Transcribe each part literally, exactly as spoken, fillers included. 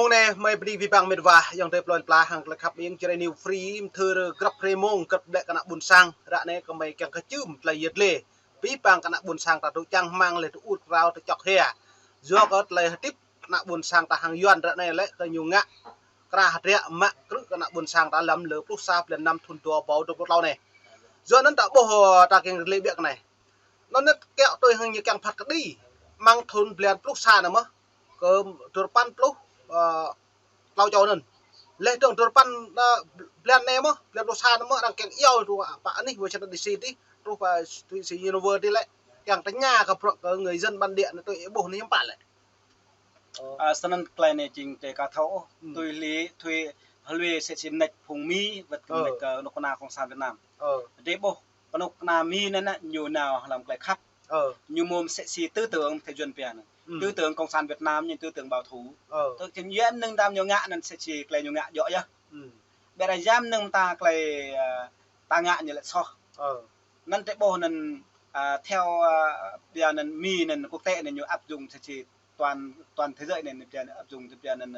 Mông anai, mơi bơni abih bang met wa, ayŏng adơi plơi pla hăng tơlơi khăp ing Jrai New Free, mơthưr grăp hrơi mông, grăp ƀlĕ kơ ană ƀôn sang, ră anai kơ mơi kiăng kơ čưm tơlơi yet lê. Abih bang kơ ană ƀôn sang ta tŭ čang hmang lĕ tŭ ur krao tơčŏk hia. Yua kơ tơlơi hơdip ană ƀôn sang ta hăng Yuan ră anai lĕ kơ ñu ngă kra hơdră mă krư̆ kơ ană ƀôn sang ta lăm lơ pluh sa blan năm thun dua rơbâo dua pluh klâo anai. Yua anŭn ta ƀuh, ơ, ta kiăng rơlê ƀiă kơ anai. Anŭn anŭn kiaŏ tui hăng ñu kiăng phat kơđi. Mơ̆ng thun blan pluh sa anai mơ̆, kơ dua rơpăn pluh, ơ, klâo čô anŭn. Leh dơ̆ng dua rơpăn, ơ, blan anai mơ̆, blan pluh sa anai mơ̆, arăng kiăng iâu truh pơ anih Washington D C adih, truh pơ Thụy Sĩ Geneva adih lĕ, kiăng tơña kơ bruă kơ người dân bản địa anai tui ih ƀuh anai hiư̆m pă lĕ. Ơ. Ơ, snăn tơlơi anai jing tơlơi ka thâo ôh. Hmm. Tui hli, tui hluê msĕ si mnêč phung Mi, wơ̆t kơ, ơ, mnêč kơ kơnuk kơna Cộng sản Việt Nam. Ơ. Drei ƀuh kơnuk kơna Mi anŭn, ñu nao hlăm tơlơi khăp. Ơ. Ñu mơ̆ msĕ si tư tưởng tơ Yuan pia anŭn. Hmm. Tư tưởng Cộng sản Việt Nam ñu tư tưởng bảo thủ. Ơ. Tơ kơ yua mơ̆ng tam ñu ngă anŭn msĕ si tơlơi ñu ngă djŏ yơh. Hmm. Ƀiădah yua mơ̆ng ta tơlơi, ơ, ta ngă ñu lĕ soh. Ơ. Anŭn drei ƀuh anŭn, ơ, theo, ơ, ƀiă anŭn Mi anŭn quốc tế anŭn ñu áp dụng msĕ si toàn, toàn thế giới anŭn ñu pia áp dụng ñu pia anŭn,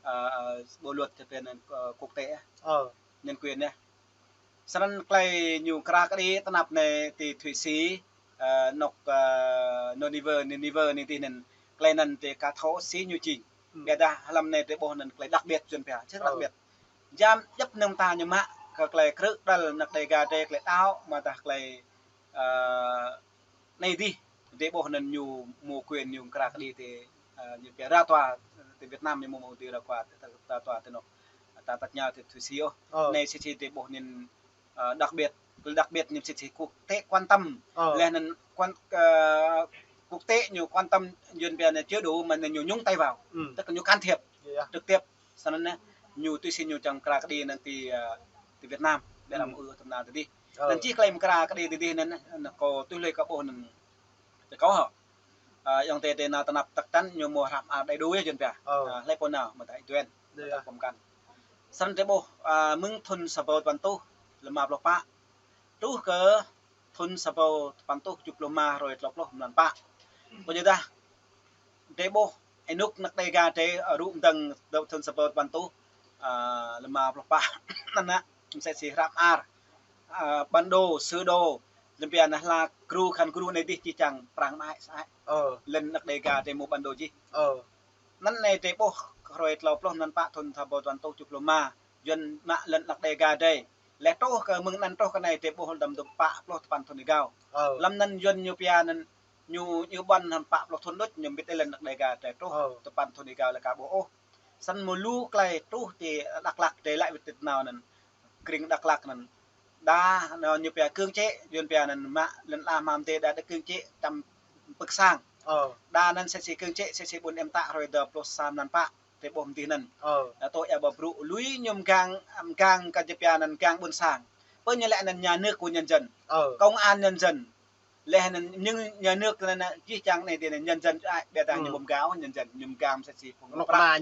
ơ, ơ, bộ luật ñu pia anŭn, ơ, quốc tế. Ơ. Nhân quyền anŭn. Snăn tơlơi ñu kra kơđi tơnap anai ti Thụy Sĩ, ơ, anŏ, ơ, Geneva, Geneva anai ti anŭn, tơlơi anŭn tơlơi ka thâo si ñu jing. Hmm. Ƀiădah hlăm anai drei ƀuh anŭn tơlơi đặc biệt Yuan pia, rất đặc biệt. Yua djŏp mơ̆ng ta ñu mă kơ tơlơi krư̆ đăl anăk Đêga drei tơlơi đaŏ, mơ̆ dah tơlơi, ơ, anai adih, drei ƀuh anŭn ñu mơ̆ quyền ñu kra kơđi ti, ơ, ñu pia ra tòa ti Việt Nam ñu mơ̆ mơ̆ ti ra tòa, ra tòa ti anŏ. Ta tăt ña ti Thụy Sĩ ôh. Ơ. Anai msĕ si drei ƀuh anŭn, ơ, đặc biệt, đặc biệt ñu msĕ si quốc tế quan tâm. Ơ. Leh anŭn quan, ơ, quốc tế ñu quan tâm Yuan pia anŭn chưa đủ mà anŭn ñu nhúng tay vào. Ừ. Tức là ñu can thiệp trực tiếp. Snăn anŭn, ñu tui si ñu čang kra kơđi anŭn ti, ơ, ti Việt Nam, ƀiădah mơ̆ ư tơm nao ti adih. Ơ. Anŭn jih tơlơi mơ̆ kra kơđi ti adih anŭn, anŭn kâo tui hluê kơ ƀuh anŭn tơ kâo hŏ. Ơ, ayŏng adơi drei nao tơnap tăk tăn ñu mơ̆ hră mơar đầy đủ yơh Yuan pia. Ơ. Ơ, hlei pô nao mơ̆ ta ih duen, ta pơm kăn. Snăn drei ƀuh, ơ, mơ̆ng thun sa rơbâo dua păn êtuh lima pluh pă truh kơ thun sa rơbâo dua păn êtuh kơjuh pluh rơma hrơi klâo pluh mlan pă. Kơ ñu dah drei ƀuh ênuk anăk Đêga drei, ơ, rŭ mdơ̆ng dŏ thun sa rơbâo dua păn êtuh, ơ, lima pluh pă anŭn, msĕ si hră mơar, ơ, bản đồ, sơ đồ, Yuan pia anŭn hla gru khan gru anai adih jih jang Prăng mă sơăi. Ơ. Lŏn anăk Đêga drei mơ̆ bản đồ jih. Ơ. Anŭn anai drei ƀuh hrơi klâo pluh mlan pă thun sa rơbâo dua păn êtuh kơjuh pluh rơma, Yuan mă lŏn anăk Đêga drei. Leh truh kơ mơ̆ng anŭn truh kơ anai drei ƀuh lăm dŭm pă pluh tơpăn thun êgao. Ơ. Hlăm anŭn Yuan ñu pia anŭn ñu, ñu ƀuăn hăm pă pluh thun đôč, ñu mbĭt lŏn anăk Đêga drei truh, ơ, tơpăn thun êgao lĕ ka ƀuh ôh. Snăn mơ̆ lu tơlơi truh ti Dak Lak drei lăi wĭt tĭt nao anŭn. Krĭng Dak Lak anŭn. Đa, anŭn ñu pia cưỡng chế, Yuan pia anŭn mă lŏn ala mơ̆ng tê đa đa cưỡng chế čăm pơ̆k sang. Ơ. Đa anŭn msĕ si cưỡng chế, msĕ si ƀuôn Êm Tă hrơi dua pluh sa mlan pă. Drei ƀuh mơ̆ng adih anŭn. Ơ. Ơ, tŏ ia ƀă brŭ lui ñu mgang, mgang kơ Yuan pia anŭn mgang ƀuôn sang. Pơ ñu lĕ anŭn nhà nước của nhân dân. Ơ. Công an nhân dân. Leh anŭn ñu nhà nước anŭn jih jang anai ti anŭn nhân dân, ơ, ƀiădah ñu mơ̆ mgang nhân dân, ñu mgang msĕ si phung mơ̆ prăk.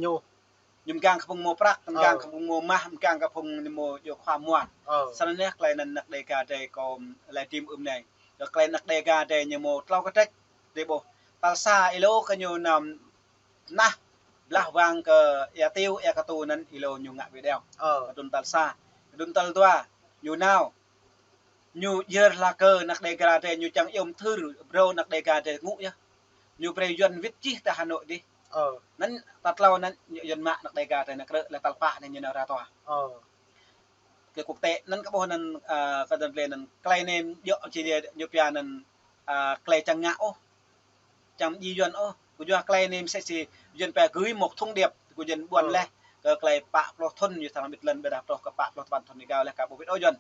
Ñu mgang kơ phung mơ̆ prăk, mgang kơ phung mơ̆ mah, mgang kơ phung mơ̆ djŏ khua mua. Ơ. Snăn anai tơlơi anŭn anăk Đêga drei kơ lĕ tim ưm anai. Kơ tơlơi anăk Đêga drei ñu mơ̆ tlâo kơtrĕč, drei ƀuh. Tal sa êlâo kơ ñu nao nah blah wang kơ Ea Tiêu, Ea Katu anŭn êlâo ñu ngă video. Ơ. Kơ đŭn tal sa. Kơ đŭn tal dua, ñu nao. Ñu djơr hla kơ anăk Đêga drei ñu čang iâu mơthưr brô anăk Đêga drei ngŭ yơh. Ñu brei Yuan wĭt jih tơ Hà Nội adih. Ơ. Anŭn tal klâo anŭn ñu Yuan mă anăk Đêga drei nao krư̆, leh tal pă anai ñu nao ra tòa. Ơ. Kơ quốc tế anŭn kơ ƀuh anŭn, ơ, kơ đơ̆ng tơlơi anŭn tơlơi anai djŏ či ñu pia anŭn, ơ, tơlơi čang ngă ôh. Čang djai Yuan ôh, kơ yua tơlơi anai msĕ si Yuan pia gửi một thông điệp, kơ Yuan ƀuăn leh, kơ tơlơi pă pluh thun ñu sang mbĭt lŏn ƀiădah truh kơ pă pluh tơpăn thun êgao leh ka ƀuh wĭt ôh Yuan.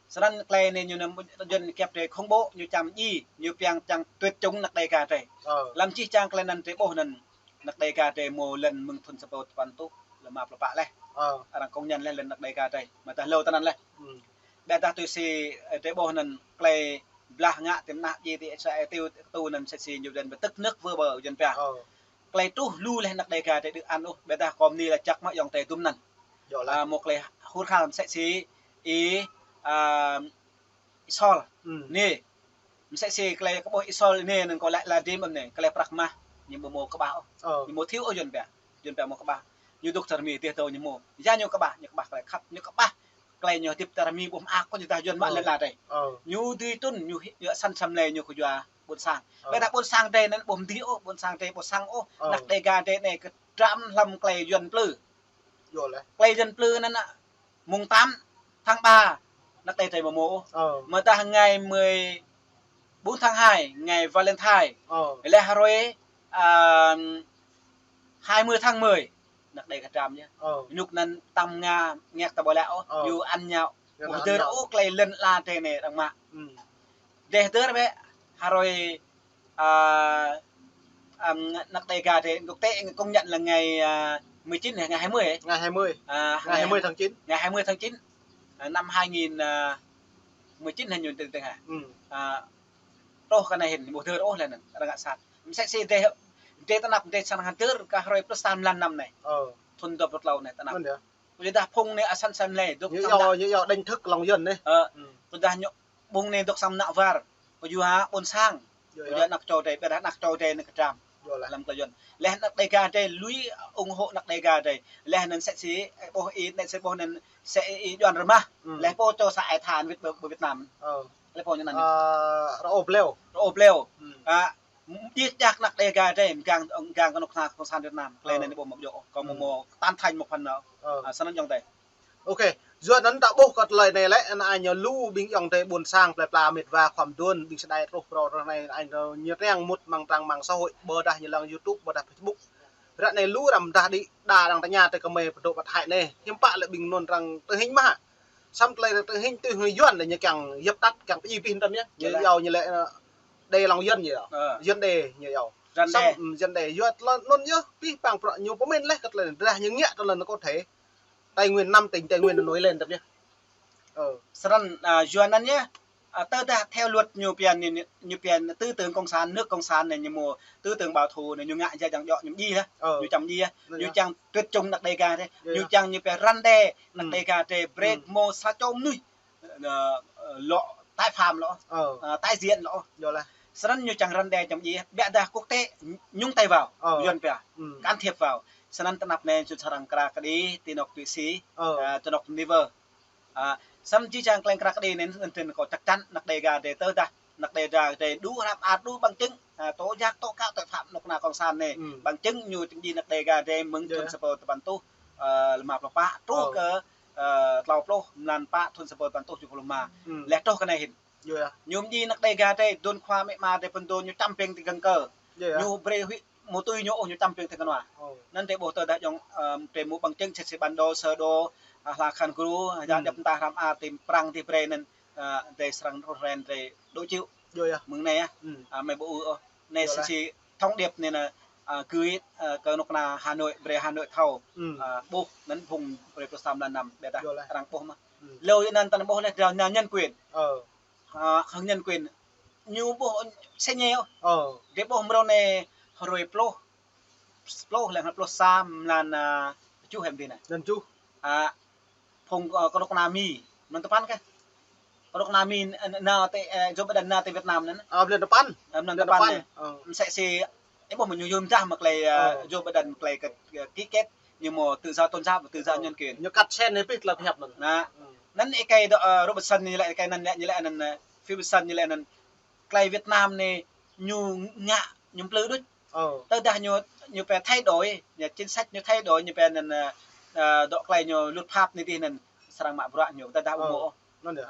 Snăn tơlơi anai ñu anăm Yuan kĕp drei khủng bố, ñu čang djai, ñu pia čang tuyệt chủng anăk Đêga drei. Hlăm jih jang tơlơi anŭn drei ƀuh anŭn anăk Đêga drei mơ̆ lŏn mơ̆ng thun sa rơbâo dua păn êtuh lima pluh pă leh. Arăng công nhận leh lŏn anăk Đêga drei, mơ̆ dah hlâo tơ anŭn leh. Ƀiădah tui si, ơ, drei ƀuh anŭn tơlơi blah ngă ti mơnah djai ti Israel Ea Tiêu Katu anŭn msĕ si ñu Yuan pơtŭk nơ̆k wơ̆ ƀơ Yuan pia. Tơlơi truh lu leh anăk Đêga drei đưk ăn ôh, ƀiădah kơ mơ̆ng anai lĕ čăk mă ayŏng adơi dŭm anŭn. Ơ, mơ̆ tơlơi hur khal msĕ si ih, ơ, Isol. Anai. Msĕ si tơlơi kơ ƀuh Isol anai anŭn kơ lĕ la dim anai, tơlơi prăk mah, ñu mơ̆ mơ̆ kơƀah ôh. Ñu mơ̆ thiếu ôh Yuan pia. Yuan pia mơ̆ kơƀah. Ñu dŏ tơrmi tih tơ ñu mơ̆. Ya ñu kơƀah, ñu kơƀah tơlơi khăp, ñu kơƀah tơlơi ñu hơdip tơrmi ƀuh mơak kơ ñu tah Yuan mă lĕ la tơlơi. Ñu dưi tŭn, ñu hi-, ñu săn săm lĕ ñu kơ yua ƀôn sang. Ƀĕ tah ƀôn sang tơlơi anŭn ƀuh mơdih ôh, ƀôn sang tơlơi ƀuh sang ôh. Anăk Đêga tơlơi anai kơtram hlăm tơlơi Yuan plư. Tơlơi Yuan plư anŭn ană mùng tám tháng ba, anăk Đêga tơlơi mơ̆ mơ̆ ôh. Mơ̆ tah ngày mười bốn tháng hai, ngày Valentine. Lĕ hrơi, à, hai mươi tháng mười, anăk Đêga kơtram yơh. Ñu anŭn tam ngă, ngă ta ƀu lăi ôh, ñu ăn ñu. Ƀu dơ̆r ôh tơlơi lŏn la tơlơi anai arăng mă. Dêh dơ̆r ƀĕ, hrơi, à, à, anăk Đêga tơlơi, quốc tế công nhận là ngày, à, mười chín hay ngày hai mươi ấy? Ngày hai mươi. À, ngày hai mươi tháng chín. Ngày hai mươi tháng chín, à, năm hai nghìn mười chín hă ñu tơ̆ng tơ̆ng hă? À, truh kơ anai hĭn, ƀu dơ̆r ôh lĕ anŭn, arăng ngă sat. Msĕ si dêh, dêh tơnap, dêh sang hăng dơ̆r, kơ hrơi pluh sa mlan năm anai. Thun dua pluh klâo anai tơnap. Ƀôdah phung anai asăn săn lĕ, dŏ ñu sang yua, ñu yua đánh thức lòng dân anai. Ƀôdah ñu, phung anai dŏ sang nă war, kơ yua ƀôn sang, kơ yua anăk čô tơlơi, ƀĕ tah anăk čô tơlơi anai kơtram. Lăm tơlơi Yuan. Lĕ anăk Đêga tơlơi, lui ủng hộ anăk Đêga tơlơi. Lĕ anŭn msĕ si, ƀuh ih, msĕ si ƀuh anŭn, msĕ ih Yuan rơmah. Lĕ pô čô sa ai than Việt, ƀơi, ƀơi Việt Nam. Lĕ pô ñu anŭn. Rơô Blêu. Rơô Blêu. À, djik djak anăk Đêga tơlơi, mgang, mgang kơ anŏ kơna cộng sản Việt Nam. Tơlơi anai ƀu mă djơ̆, kơ mơ̆ mơ̆ tan thành một phần nào. À, sơnăn yŏng tơlơi. Ok, yua anŭn ta ƀuh kơ tơlơi anai lĕ, anai ñu lu ƀing yŏng tơlơi ƀôn sang, plơi pla mĕt wa khua mơduôn, ƀing sơdai truh phrâo ră anai, anai ñu triăng mŭt amăng trang mạng xã hội, ƀôdah ñu lăng YouTube, ƀôdah Facebook. Ră anai lu răm dah đĭ, đa arăng tơña tơlơi kơmơi pơdŏ pơthai anai, hiư̆m pă lĕ ƀing anŭn arăng tơhing mă. Samơ̆ tơlơi tơhing tui hăng Yuan lĕ ñu kiăng dập tắt, kiăng pơjing pih anŭn yơh. Ñu yua ñu lĕ, ơ, đê lòng dân ñu yua. Dân đe ñu yua. Dân đe. Samơ̆, dân đe yua tơlơi anŭn yơh, pih pang prăk ñu pơmĭn lĕ kơ tơlơi drah ñu ngă tơlơi anŭn có thể Tây Nguyên năm tỉnh Tây Nguyên nổi lên tơm yơh. Sơnăn, à, yua anŭn yơh, à, tơdah theo luật ñu pia, ñu, ñu pia tư tưởng cộng sản, nước cộng sản anai ñu mơ̆ tư tưởng bảo thủ anai ñu ngă jai jang djŏ ñu mơjĭ hă. Ñu čang mơjĭ hă. Ñu čang tuyệt chủng anăk Đêga tơlơi. Ñu čang ñu pia răn đe anăk Đêga tơlơi brek mơ̆ sa čô mơnuih, ờ, lŏ tái phạm lŏ, ờ, tái diễn lŏ. Sơnăn ñu čang răn đe čang mơjĭ hă. Ƀĕ tah quốc tế nhúng tay vào, Yuan pia, can thiệp vào. Sơnăn tơnap anai čun srăng kra kơđi ti anŏ Thụy Sĩ, à, ti anŏ Geneva. À, sơnăn či čang kleng kra kơđi anai, anŭn tin kâo chắc chắn anăk Đêga tơlơi tơdah, anăk Đêga tơlơi đủ hrăm ar, đủ bằng chứng, à, tố giác, tố cáo tội phạm anŏ kơna cộng sản anai. Bằng chứng ñu čang mơjĭ anăk Đêga tơlơi mơ̆ng thun sa rơbâo tơpăn rơtuh, à, lima pluh pă, truh kơ, à, klâo pluh mlan pă thun sa rơbâo tơpăn rơtuh tơjuh pluh lima. Lĕ truh kơ anai hĭn. Ñu mơjĭ anăk Đêga tơlơi, dôn khua mĕ ma tơlơi pơdôn ñu čăm ping ti găng kơ. Ñu brơi huĭ mơ̆ tui ñu ôh ñu čăm ping ti kơnua. Anŭn tơlơi ƀuh tơdah yŏng, ơ, tơlơi mơ̆ bằng chứng, sĕt si bản đồ, sơ đồ, à, hla khan gru, ya djŏp mơta hrăm ar ti Prăng ti Brê anŭn, à, tơlơi srăng rŏ ren tơlơi dŏ čư̆. Mơ̆ng anai yơh. À, mơi ƀu ư ôh. Anai sĕt si thông điệp anai anŭn, à, gửi, à, kơ anŏ kơna Hà Nội, Brê Hà Nội thâo. À, ƀuh anŭn phung Brê pluh sa mlan năm, ƀĕ tah arăng ƀuh mơ̆. Lu anŭn tơnap ƀuh lĕ, drah anŭn nhân quyền. À, hăng nhân quyền. Ñu ƀuh sĕ ñe ôh. Drah ƀuh mrô anai hrơi pluh, pluh lĕ pluh sa mlan, à, tơjuh hĕ mơ̆n anai. Mlan tơjuh. À, phung, à, kơnuk kơna Mi, mlan tơpăn kơ. Kơnuk kơna Mi, à, nao ti, à, Joe Biden nao ti Việt Nam anŭn. À, mlan tơpăn. À, mlan tơpăn anai. Msĕ si, ih ƀuh mơ̆ ñu yôm dah mơ̆ tơlơi, à, Joe Biden tơlơi kơ, kơ ký kết, ñu mơ̆ tự do tôn giáo và tự do nhân quyền. Ñu kăt sen hĭ pih tơlơi pơhiăp anŭn. Anŭn ih kơi dŏ, à, Robertson ñu lĕ kơi anŭn lĕ, ñu lĕ anŭn, à, Philipson ñu lĕ anŭn. Tơlơi Việt Nam anai ñu ngă, ñu plư đôč. Tơdah ñu, ñu pia thay đổi, ñu chính sách ñu thay đổi, ñu pia anŭn, à, à, dŏ tơlơi ñu luật pháp anai tih anŭn srăng mă bruă ñu, tơdah ƀu mơ̆ ôh.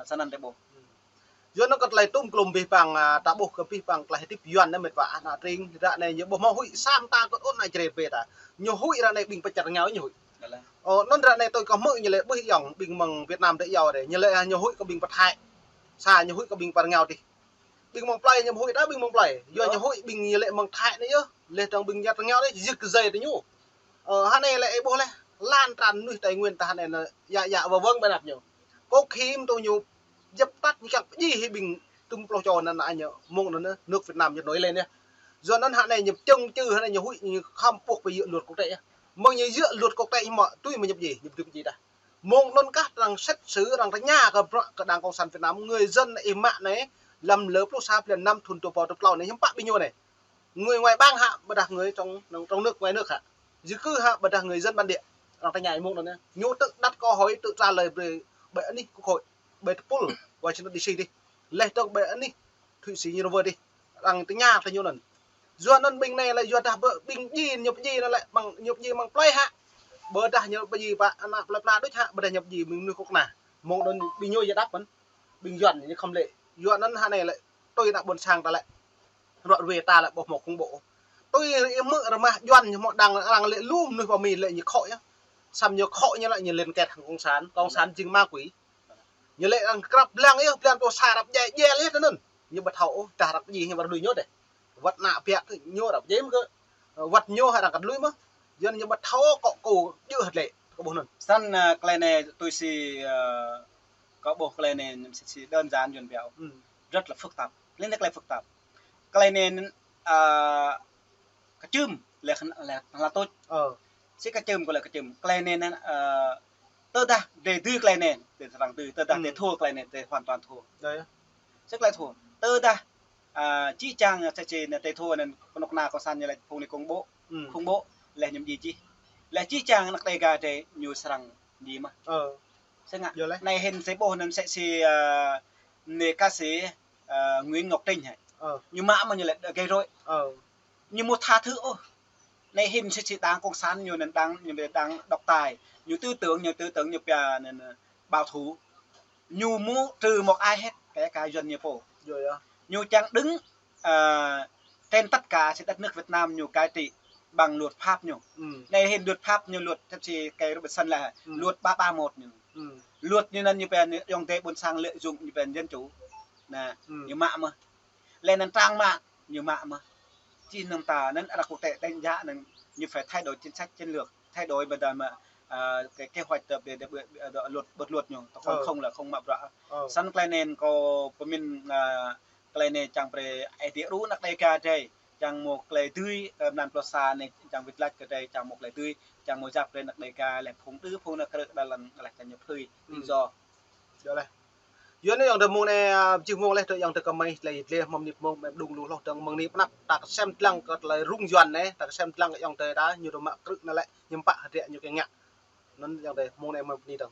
Sơnăn tơlơi ƀuh. Yua anŭn kơ tơlơi tum klum pih pang, à, ta ƀuh kơ pih pang tơlơi hơdip Yuan anai mĕt wa, ană tring, ră anai ñu ƀuh mơ̆ huĭ sa mơta kơ ôn anai čre pê ta. Ñu huĭ ră anai ƀing pơčar ngao ñu huĭ. Ơ, anŭn ră anai tui kơ hmư̆ ñu lĕ ƀuh yŏng ƀing mơ̆ng Việt Nam tơ iâu dêh. Ñu lĕ, à, ñu huĭ kơ ƀing pơthai. Sa ñu huĭ kơ ƀing pơngao tih. Ƀing mơ̆ng plơi ñu huĭ ta ƀing mơ̆ng plơi. Yua ñu huĭ ƀing ñu lĕ mơ̆ng Thái anai yơh. Lĕ tơ̆ng ƀing Nhật ngao anai, jik kơ jai tơ ñu. Ơ, hă anai lĕ ih ƀuh lĕ. Lan tran mơnuih Tây Nguyên tah anai anŭn, ya, ya, wơ̆ng wơ̆ng ƀơi anăp ñu. Kơ khĭm tơ ñu djŏp tăt ñu kiăng pơjing hĭ ƀing tơm pluh čô anŭn anai ñu. Mơ̆ng anŭn anŭn, nước Việt Nam ñu nổi lên yơh. Yua anŭn hă anai ñu čơ̆ng čư hă anai ñu huĭ ñu khŏm pŏk pơyơr luật quốc tế yơh. Mơ̆ng ñu yơr luật quốc tế mơ̆ tui mơ̆ ñu pơjing, ñu pơjing tah. Mơ̆ng anŭn kah arăng sĕt sư̆ arăng tơña kơ bruă kơ Đảng Cộng sản Việt Nam, người dân ih mă anai, lăm lơ pluh sa blan năm thun dua rơbâo dua pluh klâo anai, hiư̆m pă ƀing ñu anai. Người ngoài bang hă, ƀôdah người trong, trong nước ngoài nước hă. Di cư hă, ƀôdah người dân bản địa. Arăng tơña mơ̆ng anŭn yơh. Ñu tự đặt câu hỏi, tự trả lời ƀơi, ƀơi anih Quốc hội, ƀơi tơpul Washington D C dih. Laih dơ̆ng ƀơi anih Thụy Sĩ ñu rơwơi dih. Arăng tơña kơ ñu anŭn. Yua anŭn ƀing anai lĕ yua dah ƀing djai ñu pơdjai anŭn lĕ, ƀing ñu pơdjai mơ̆ng plơi hă. Ƀôdah ñu pơdjai pơ ană plơi pla đôč hă, ƀôdah ñu pơdjai mơ̆ng mơnuih kơnuk kơna. Mơ̆ng anŭn ƀing ñu yơh đáp mơ̆n. Ƀing Yuan ñu khŏm lĕ. Yua anŭn hă anai lĕ, tui ană ƀôn sang ta lĕ. Ră ruai ta lĕ ƀu hmâo khủng bố. Tui ih hmư̆ rơmah Yuan ñu hmâo đang arăng lĕ lu mơnuih pơ Mi lĕ ñu khŏ yơh. Samơ̆ ñu khŏ ñu lĕ ñu liên kết hăng cộng sản, cộng sản jing ma quỷ. Ñu lĕ arăng krăp blang yơh, blang tơ sa răp djai djai lĕ tơ anŭn. Ñu ƀu thâo ôh, dah răp djai ñu ƀu lui ñu dêh. Wăt ană biă tơ ñu răp djai mơ̆ kơ. Wăt ñu hă arăng kăt lui mơ̆. Yuan ñu ƀu thâo kŏ kô djơ̆ hơt lĕ, kơ ƀuh anŭn. Snăn, ơ, tơlơi anai tui si, ơ, kơ ƀuh tơlơi anai si, si đơn giản Yuan biă. Rất là phức tạp. Tơlơi anai tơlơi phức tạp. Tơlơi anai, ơ, kơčưm lĕ, lĕ, lĕ tuč. Ơ. Si kơčưm kơ lĕ kơčưm. Tơlơi anai, ơ, tơdah drei dưi tơlơi anai, drei srăng dưi, tơdah drei thua tơlơi anai, drei hoàn toàn thua. Si tơlơi thua. Tơdah, ơ, či čang sa či anai drei thua anŭn kơnuk kơna cộng sản ñu lĕ phung anai khủng bố. Khủng bố, lĕ ñu djai čih. Lĕ či čang ană Đêga drei ñu srăng djai mơ̆. Ơ. Sĕ ngă. Anai hĭn si ƀuh anŭn sĕ si, ơ, anai ca sĩ, ơ, Nguyễn Ngọc Trinh hă. Ơ. Ñu mă mơ̆ ñu lĕ gây rối. Ơ. Ñu ƀu tha thứ ôh. Anai hĭn sĕ si đảng cộng sản ñu anŭn đảng, ñu đảng độc tài. Ñu tư tưởng, ñu tư tưởng ñu pia anŭn, ơ, bảo thủ. Ñu ƀu trừ một ai hết, kể cả Yuan ñu pô. Ñu čang đứng, ơ, trên tất cả si đất nước Việt Nam ñu cai trị bằng luật pháp ñu. Anai hĭn luật pháp ñu luật sĕ si kơ Robertson lĕ, luật ba ba một ñu. Luật ñu anŭn ñu pia ñu ayŏng adơi ƀôn sang lợi dụng ñu pia dân chủ. Anai, ñu mă mơ̆. Lĕ anŭn trang mạng, ñu mă mơ̆. Či anŭn ta, anŭn arăng quốc tế đánh giá anŭn ñu phải thay đổi chính sách chiến lược, thay đổi ƀơi dah mă, ơ, cái kế hoạch ƀơi, ƀơi, ƀơi, ƀơi luật, bộ luật ñu, ta không, không là không mă bruă. Snăn tơlơi anai kâo pơmĭn, ơ, tơlơi anai čang brơi Ơi Adai rŭ ană Đêga drei, čang mơ̆ tơlơi dưi, ơ, mlan pluh sa anai čang wĭt lač kơ drei, čang mơ̆ tơlơi dưi, čang mơ̆ yap brơi ană Đêga lĕ phung đưm phung ană krư̆ đa lăng lĕ čang ñu phrâo. Lý do. Yua anŭn ayŏng adơi mơ̆ng anai, ơ, jing mơ̆ng leh tơ ayŏng adơi kơmơi, tơlơi dleh mơ̆ng anai mơ̆ng, mơ̆ng anai pơnăp, ta kơsem dlăng kơ tơlơi rŭng Yuan anai, ta kơsem dlăng kơ ayŏng adơi ta, ñu dŏ mă krư̆ anŭn lĕ, ñu pă hơdră ñu kơ ngă. Anŭn ayŏng adơi mơ̆ng anai mơ̆ng anai dơ̆ng.